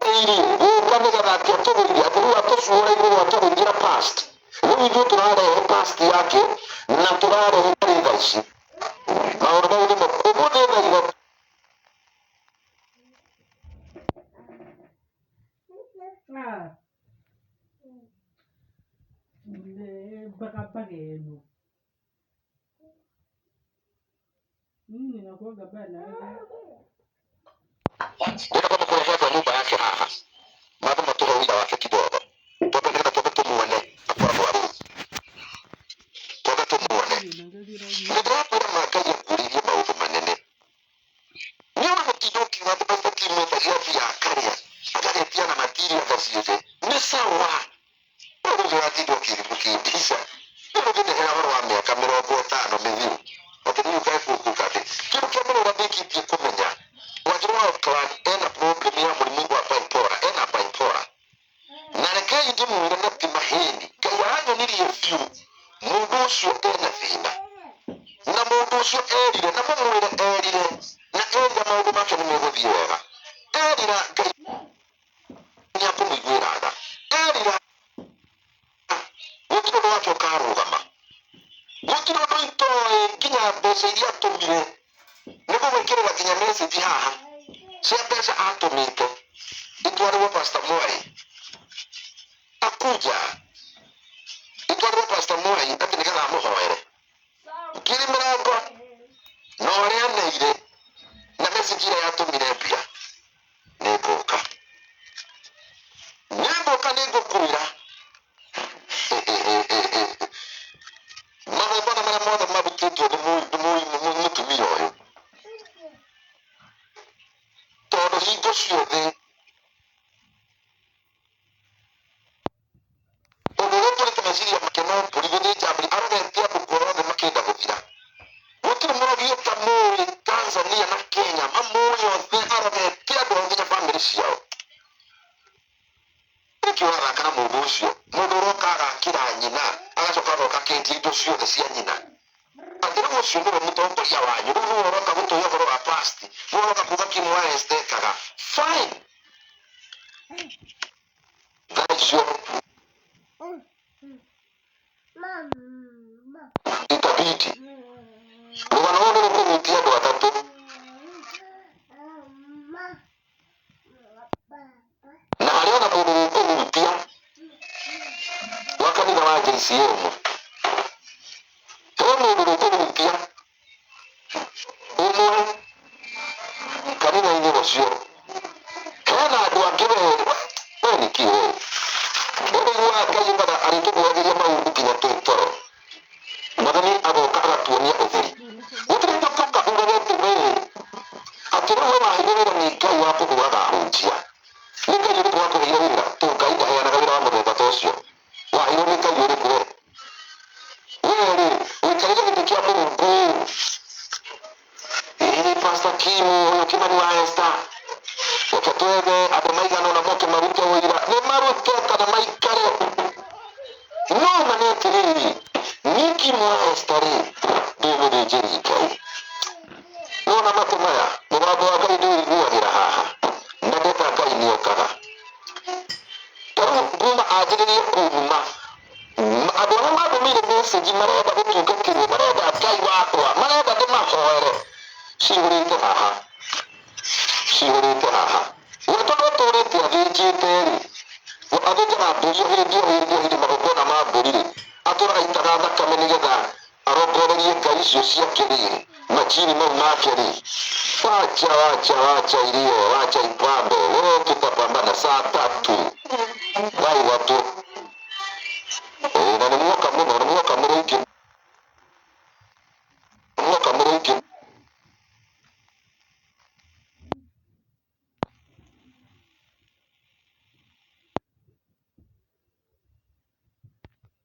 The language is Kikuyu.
Gũka nĩgetha atĩ atũgũithie, atĩ rĩu atũcuũra igũrũ atũgũithia past. Rĩu ithuĩ tũrarehe past yake na tũrarehe rĩ thaa ici maũndũ mau nĩmo ũmũthĩ thaa 3. Ah. Mpaka yenu. Mimi ninakuwaga bana. Ndĩrenda kwamba kũrehe andũ a nyũmba yake haha mambe matũhe ũira wake kidogo, twambe nĩgetha twambe tũmuone akoragwo arũ, twambe tũmuone. Nĩ ndĩrakwĩra ma Ngai akuũrĩirie maũndũ manene. Nĩ ũrĩ gũtinda ũkiuga atĩ Pastor Kim endagia mbia akarĩa akagetia na matiria ngaciĩte nĩ sawa. Rĩu ũratinda ũkĩmbica rĩu ũngĩndehera ũhoro wa mĩaka 50 mĩthiru atĩ rĩu ũkae kũnguka atĩ kĩndũ kĩa mbere ũrĩa ndĩkĩtie kũmenya Wanjirũ wa Clan ena problem ya mũrimũ wa bipolar, ena bipolar. Na rekei ndĩmwĩre na ti maheni, Ngai aranyonirie biũ mũndũ ũcio ena thĩna, na mũndũ ũcio erire, na mũmwĩre erire, na erira maũndũ make nĩ megũthiĩ wega. Erira Ngai nĩ akũmũiguĩra tha. Erira gũtirĩ ũndũ wake ũkarũgama, gũtirĩ ũndũ itoĩ nginya mbeca iria atũmire nĩ gũgwĩkĩrĩra nginya message haha cia mbeca atũmĩte itwarĩrwo Pastor Mwai akuja itwarĩrwo Pastor Mwai atĩ nĩgetha amũhoere 20,000 na ũrĩa aneire na message ĩrĩa yatũmire mbia. Nĩ ngũka, nĩ ngũka, nĩ ngũkwĩra magongona marĩa mothe marutĩtwo nĩ mũtumia ũyũ, tondũ hingo ciothe ũndũ ũrĩa ũtũrĩte meciria make no mbũri gũthĩnja mbũri, arorete andũ kũrĩa othe makĩenda gũthira. Gũtirĩ mũrogi ũtamũĩ Tanzania na Kenya, mamũĩ othe, arorete andũ ao nginya bamĩrĩ ciao. Nĩkĩ ũrathaka na mũndũ ũcio? Mũndũ ũroka agakĩra nyina, agacoka agoka akendia indo ciothe cia nyina, atĩ rĩu ũcio nĩwe mũtongoria wanyu, rĩu nĩwe ũroka gũtũhe ũhoro wa past, nĩwe ũroka kuga Kim wa Esther ekaga fine. Thaa icio itabidi rũgano rũrũ nĩ rũkũhutia andũ atatũ na harĩ ona mũndũ rũkũhutia wa kanitha wa JCM, he mũndũ rũkũhutia ũmwe kanitha-inĩ ũcio, hena andũ angĩ. We nĩkĩ we ũiguaga Ngai ũkaga arĩtũguagĩria maũndũ nginya twĩ toro, Mwathani agoka agatuonia ũtheri. Gũtirĩ hingo ũngĩũka ugage atĩ we, atĩ rĩu we waheirwo wĩra nĩ Ngai wa kũhũraga ahunjia. Nĩ Ngai ũrĩkũ wakũheire wĩra? To Ngai ndaheanaga wĩra wa mũthemba ta ũcio. Waheirwo nĩ Ngai ũrĩkũ we? We rĩ ũikarĩire gĩtĩ kĩa Mũrungu. Ĩĩ, Pastor Kim ũyũ Kimani wa Esther, reke twethe andũ maigana ũna moke marute ũira, nĩ marute kana maikare. No ma nĩ atĩrĩrĩ, niĩ Kim wa Esther rĩ, ndĩ mũthĩnjĩri Ngai. Nona matũ maya, mũgambo wa Ngai ndĩũiguagĩra haha, na ndeta Ngai nĩokaga. Ta rĩu nguma anjĩrĩrie kũnuma, andũ arĩa mandũmĩire message marenda gũtungatĩrwo, marenda Ngai wakwa, marenda ndĩmahoere, cihũrĩte haha, cihũrĩte haha. We tondũ atũrĩte athĩnjĩte rĩ, athĩnjaga mbũri o hĩndĩ o hĩndĩ o hĩndĩ, magongona ma mbũri rĩ, atũraga aitaga thakame nĩgetha arongorerie ngai icio ciake rĩ, majini mau make rĩ. Wacha, wacha, wacha irie, wacha ipambe. Leo tutapambana saa 3, thaa 3.